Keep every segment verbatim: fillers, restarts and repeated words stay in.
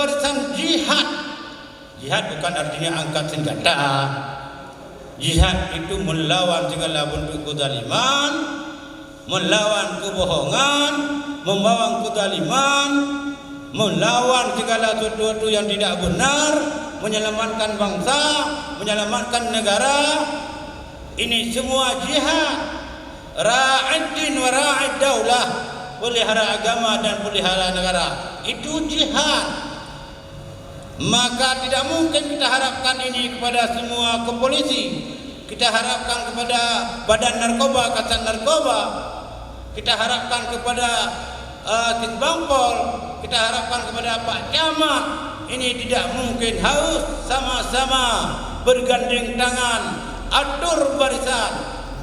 Barisan jihad. Jihad bukan artinya angkat senjata. Jihad itu melawan segala bentuk kezaliman, melawan kebohongan, melawan kezaliman, melawan segala sesuatu yang tidak benar, menyelamatkan bangsa, menyelamatkan negara. Ini semua jihad. Ra'id din wa ra'id daulah, pelihara agama dan pelihara negara. Itu jihad. Maka tidak mungkin kita harapkan ini kepada semua kepolisi. Kita harapkan kepada Badan Narkoba, Kasat Narkoba. Kita harapkan kepada, eh, Kesbangpol. Kita harapkan kepada Pak Camat. Ini tidak mungkin, harus sama-sama bergandeng tangan, atur barisan,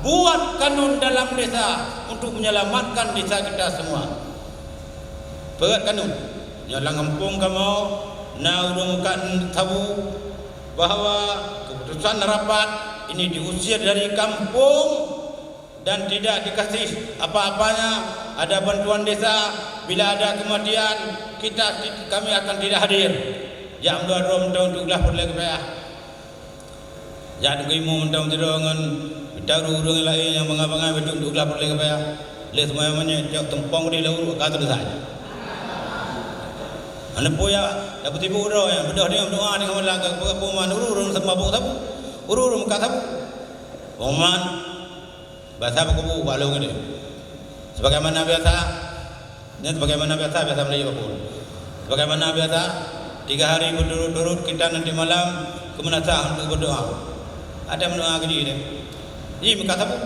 buat kanun dalam desa untuk menyelamatkan desa kita semua. Peuet kanun. Nyoe lam gampông kamoe na ureuëng meukat sabu bahwa keputusan rapat ini diusir dari kampung dan tidak dikasih apa-apanya. Ada bantuan desa, bila ada kematian, kita, kami akan tidak hadir. Jak meudoa droe mantong untuk glah peureulée keu payah. Jak deungoe imeum mantong sidroe ngon mita ureuëng laén nyang bangai-bangai bacut duek glah peureulée keu payah. Lheueh seumayang manyét cok tumpông di laôt ka teudesai. Hana peue ya, dapeuet sibuk droe nyan, beudôh nyoe meudoa ngon malam ka peugah pengumuman ureuëng-ureuëng seumabok sabu, ureuëng-ureuëng meukat sabu. Pengumuman, basa bak kubu bak lôn nyoe. Sebagaimana biasa, Nyan sebagaimana biasa, biasa meulayeue baphon. Sebagaimana biasa, tiga hari berturut-turut kita nanti malam keu meunasah untuk berdoa. Ada meudoa keu jih deh. Jih meukat sabu.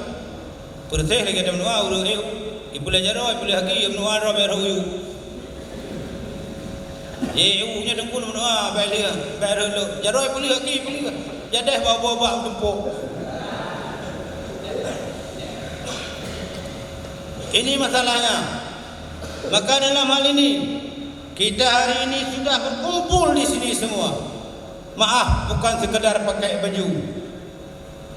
Peureuseh lagée ada meudoa, ureuëng eu. Ipulée jaroe, ipulée haki, meudoa droe bak rhot u yue. Ye, u nyan teungku meudoa, bak lheueh, bak rhot lhok. Jaroe ipulée, haki ipulée. Jadeh bak ubak-ubak meutumpôk. Ini masalahnya. Maka dalam hal ini, kita hari ini sudah berkumpul di sini semua. Maaf, bukan sekadar pakai baju.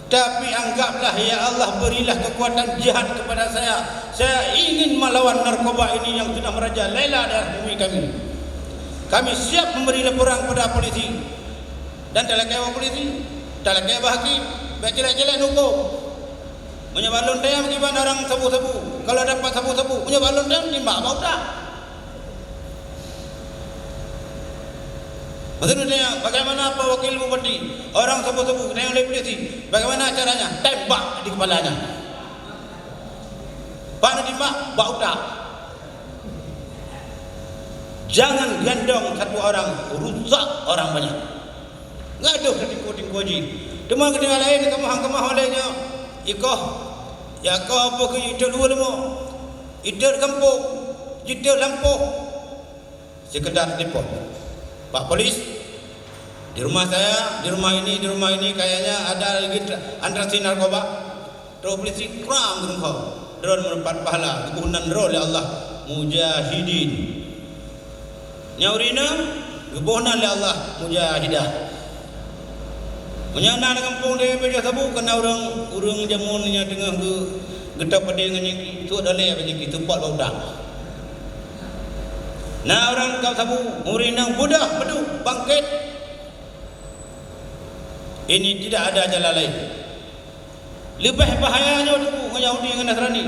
Tapi anggaplah, ya Allah, berilah kekuatan jihad kepada saya. Saya ingin melawan narkoba ini yang sudah merajalela daerah bumi kami. Kami siap memberi laporan kepada polisi. Dan talakée bak polisi, talakée bak hakim, bék cilek-cilek neuhuköm. Meunyoe bak lôn tanyong kiban ureuëng sabu-sabu, kalau dapat sabu-sabu, meunyoe bak lôn tanyong timbak bak utak. Maksud nyan, bagaimana Pak Wakil Bupati, ureuëng sabu-sabu, tanyong lé polisi, bagaimana caranya? Tembak di kepalanya. Bak na timbak, bak utak. Jangan gandong satu orang, rusak orang banyak. Gadoh teutingkue-tingkue jih. Teuma keutika laén keumah-keumah oleh nyoe, ikoh, ya koh beuh keu jitot dua leumo, jitot gampông, jitot lampôh. Sekedar telepon. Pak Polis, di rumah saya, di rumah ini, di rumah ini kayaknya ada lagi tra-, transaksi narkoba. Trok polisi, krang geureumpok. Droe meureupat pahala, geuboh nan droe lé Allah, mujahidin. Nyang ureuëng inong, geuboh nan lé Allah, mujahidah. Meunyoe na lam gampông di Bajôh Sabu, kana ureuëng, ureuëng jameun nyang teungoh geu-, geutôb padé ngon nyang suet dalé, apa jih, seupôt bak utak. Na ureuëng lam Sabu, ureuëng inong beudôh, beudôh, bangkét. Ini tidak ada jalan lain. Leubeh bahaya nyoe teungku ngon Yahudi ngon Nasrani.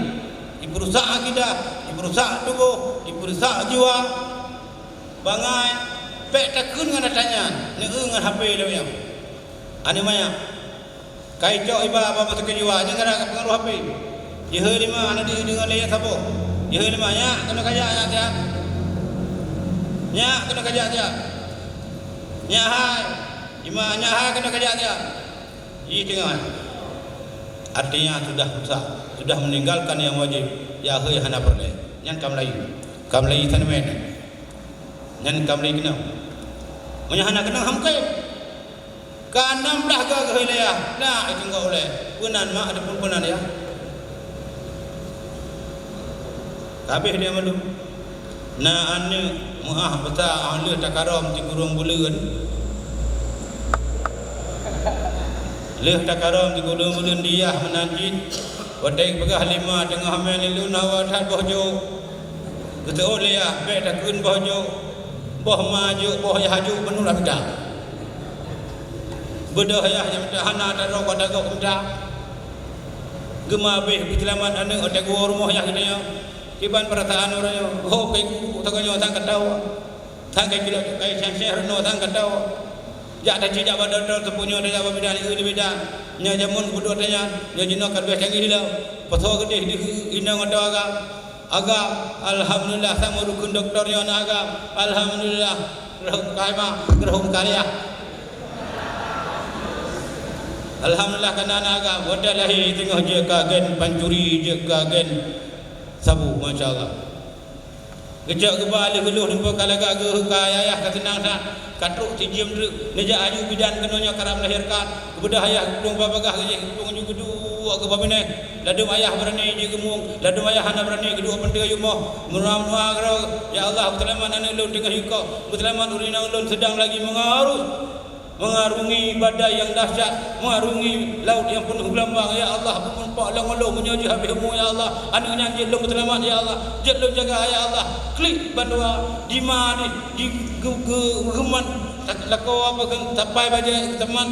Jipeurusak akidah, jipeurusak tuboh, jipeurusak jiwa. Bangai, bék takheun ngon ata nyan, neueu ngon H P lom nyan. Aneuk manyak. Ka icok iba bak meuseukeu jiwa, nyan gara-gara pengaruh H P. Jihôi lima aneuk deuh deungon lé nyang saboh. Jihôi lima, nyak keunoe kajak nyak siat. Nyak keunoe kajak siat. Nyak hai, ima nyak hai keunoe kajak siat. Jih teungoh. Artinya sudah rusak, sudah meninggalkan yang wajib, ya hôi hana peureulée. Nyan ka meulayeue. Ka meulayeue seuneumén. Nyan ka meulayeue keunong. Meunyoe hana keunong, ham keu. Ka nam blah geuh hôi lé yah, na itunggok ulée. Peunan mak, ada pun peunan yah. Habéh dia malu. Na aneuk meuah beusa, ah, lheueh takarôm sikureueng buleuen. Lheueh takarôm sikureueng buleuen diyah meunan cit. Watée peugah lima teungoh hamé lé lôn hawa that boh jôk. Geuseuôt lé yah, bék takheun boh jôk. Boh ma jeuet, boh yah jeuet, meunurot mita. Beudôh yah nyang mita hana tadroe, ka tagok mita. Geuma abéh peuseulamat aneuëk watée geuwoe rumoh yah geutanyoe. Kiban peurasaan uroe nyoe, ho kai guru, tanyoe sang ka tau. Sang kai kilok kai syeh-syeh runoe sang ka tau. Jak taci jak bak dokto, teupeu nyoe tajak bak bidan, ié bidan. Nyoe jameun keudua tanyan, nyoe jinoe ka leubeh canggih lom. Pasoe geudeh di inong atau agam. Agam, alhamdulillah, sama rukun doktor nyoe na agam. Alhamdulillah, geureuhom kaimah, geureuhom kariah. Alhamdulillah, kana na agam. Watée lahé teungoh jeuet ka gen pancuri, jeuet ka gen sabu, masya Allah. Geucok geuba lheueh geuluh, lumpah ka lagak geuh ka yah-yah ka seunang that. Ka trok sijeuem treuk, neujak aju bidan keunoe nyoe karab melahirkan. Geubeudôh ayah geupeudong babagah geuh, geupeudong ju geuduek keu babineh. Ladôm ayah beurani jih geumueng, ladôm ayah hana beurani geuduek peunteue yumoh. Meunua-meunua keudroe, ya Allah, peuseulamat aneuëk lôn teungoh ikoh, peuseulamat ureuëng inong lôn seudang lagi meungarus. Mengarungi badai nyang dahsyat, mengarungi laôt nyang peunoh geulumbang, ya Allah, beumeumpak lé ngon lôn meunyoe jih habéh umu, ya Allah, aneuëk nyan jeuet lôn peuseulamat, ya Allah, jeuet lôn jaga, ya Allah, klik bandua, dima di, di geu-, geu-, geuman, lakoe apa kheun, tapai bajée, teuma,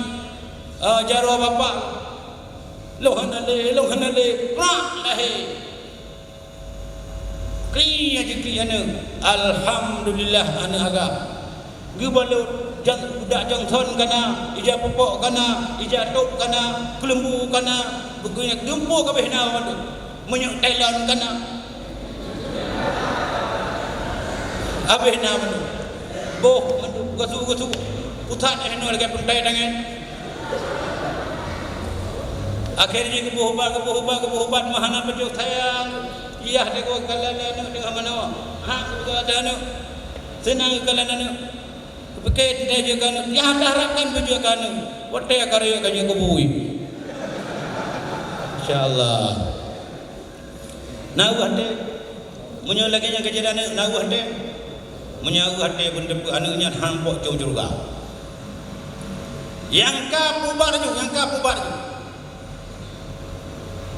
eh, jaroe bapak, lôn hana lé, lôn hana lé, prak lahé. Kri aja kri aneuëk. Alhamdulillah, aneuëk agam. Geubalot, jang, budak Johnson kana, ija pupok kana, ija top kana, keuleumbu kana, beugeunya geumpok habéh na bandum. Meunyoe Thailand kana, habéh na bandum. Boh bandum, gasu-gasu. Pusat eh nyoe lagée peuntai tangai. Akhé jih geuboh ubat, geuboh ubat, geuboh ubat, meuhana beujeuet sayang. Yah teungoh kalon aneuëk teungoh manoe. Ha, geuboh ubat aneuëk. Seunang geukalon aneuëk. Geupike teuntée jeuet keu aneuëk. Yah taharapkan beujeuet keu aneuëk. Watée ka rayeuk ka jeuet keu bui. Insya Allah. Na weueh até. Meunyoe lagée nyan keujadian aneuëk, na weueh até. Meunyoe weueh até, beuneuteupeu aneuëk nyan han bok cong syeuruga. Nyang ka pubar nyoe, nyang ka pubar nyoe.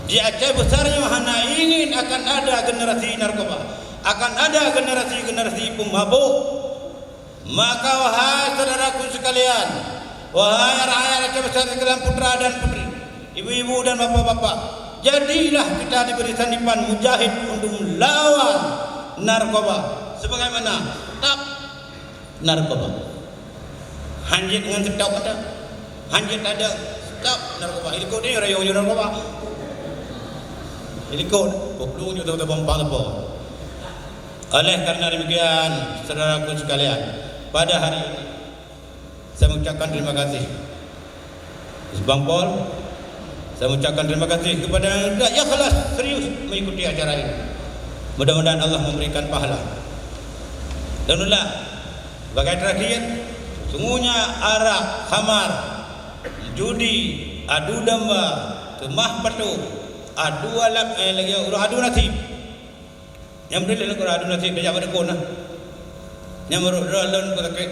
Di Aceh Besar nyoe hana ingin akan ada generasi narkoba, akan ada generasi-generasi pemabuk. Maka, wahai saudaraku sekalian, wahai rakyat Aceh Besar sekalian, putra dan putri, ibu-ibu dan bapak-bapak, jadilah kita diberi sandipan mujahid untuk melawan narkoba. Sebagaimana stop narkoba. Hanjeuet ngon stop ada. Hanjeuet ada stop narkoba. Ilikot ni rayong narkoba. Ilikot, pokok nyoe tabompang lepo. Oleh karena demikian, saudaraku sekalian, pada hari ini saya mengucapkan terima kasih. Bang Pol, saya mengucapkan terima kasih kepada yang sudah ikhlas, serius mengikuti acara ini. Mudah-mudahan Allah memberikan pahala. Dan inilah, sebagai terakhir, sungguhnya arak, khamar, judi, adu domba, keumah patok, adu alat, eh, lagi ureuëng adu nasib. Nyang meudeh lôn keu adu nasib, tajak bak dukon na. Nyang meurok droe lôn beusakét.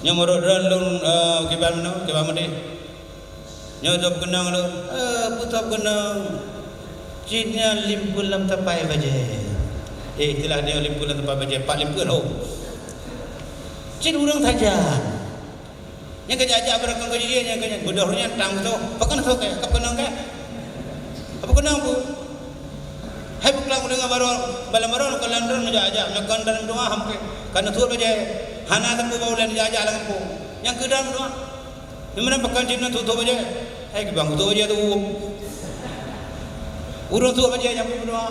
Nyang meurok droe lôn, eh, kiban meunoe, kiban meudeh. Nyoe sob keunong lôn, eh, peue sob keunong? Cit nyan limpeue lam tapai bajée. Eh, istilah nyoe limpeue lam tapai bajée, pat limpeue lom. Cit ureuëng sajan. Nyang keujak-jak beurakong keu jih, nyang keujak beudôh nyan tang beutôi. Pakon soe kaya? Kap keunong kaya? Apa keunong bu? Hai buklang udah ngabaron, balam baron, kalau ndon ngejak-jak, nyokan dalam doa hamke. Karena tuh aja, hana tempat bau dan jajak dalam kampung. Nyang keu dalam doa. Memang pakon cina tutup aja. Hai kibang tutup aja tu. Urung tutup aja nyampe doa.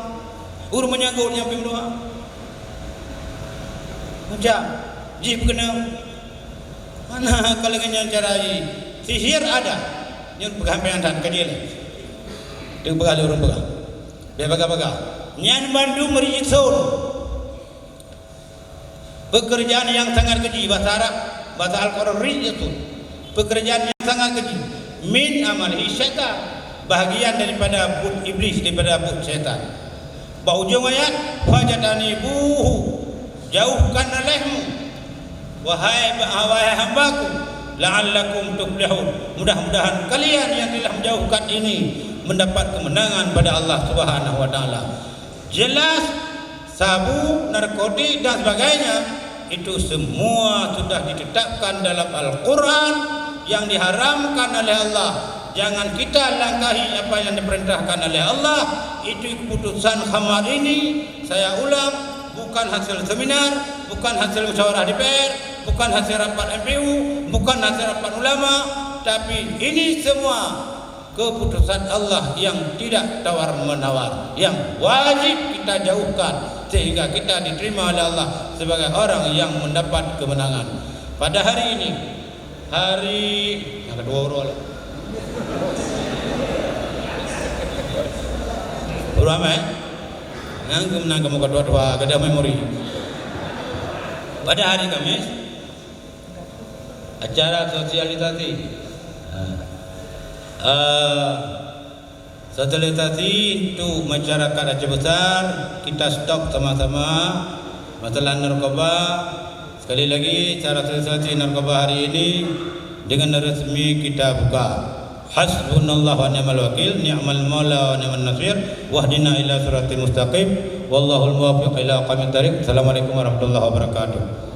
Urung menyangkut nyampe doa. Macam, jih keunong. Mana kalau dengan cara jih? Sihir ada. Nyan peugah payah that ka jih lé. Tu peugah lé ureuëng peugah. Dia peugah-peugah. Nyan bandum rijsun. Pekerjaan yang sangat keji, bahasa Arab, bahasa Al-Quran rijsun. Pekerjaan yang sangat keji. Min amalihi syaitan. Bahagian daripada buet iblis, daripada buet syaitan. Bak ujong ayat, "Fajtanibuhu," jauhkan olehmu, wahai, wahai hambaku, "la'allakum tuflihun." Mudah-mudahan kalian yang telah menjauhkan ini mendapat kemenangan pada Allah Subhanahu wa Taala. Jelas, sabu, narkotik dan sebagainya Itu semua sudah ditetapkan dalam Al-Quran yang diharamkan oleh Allah. Jangan kita langkahi apa yang diperintahkan oleh Allah. Itu keputusan khamar ini, saya ulang, bukan hasil seminar, bukan hasil musyawarah D P R, bukan hasil rapat M P U, bukan hasil rapat ulama, tapi ini semua keputusan Allah yang tidak tawar-menawar, yang wajib kita jauhkan, sehingga kita diterima oleh Allah sebagai orang yang mendapat kemenangan. Pada hari ini, hari yang kedua uroe lah. Uroe Ahad, nyang keumenang kamoe ketua-tua, gadah memori. Pada hari Kamis, acara sosialisasi. Ha. Eh, sosialisasi untuk masyarakat Aceh Besar, kita stop sama-sama masalah narkoba. Sekali lagi, acara sosialisasi narkoba hari ini dengan resmi kita buka. Hasbunallah wa ni'mal wakil, ni'mal maula wa ni'man nasir, wahdina ila siratal mustaqim, wallahul muwaffiq ila aqwamit thariq. Assalamualaikum warahmatullahi wabarakatuh.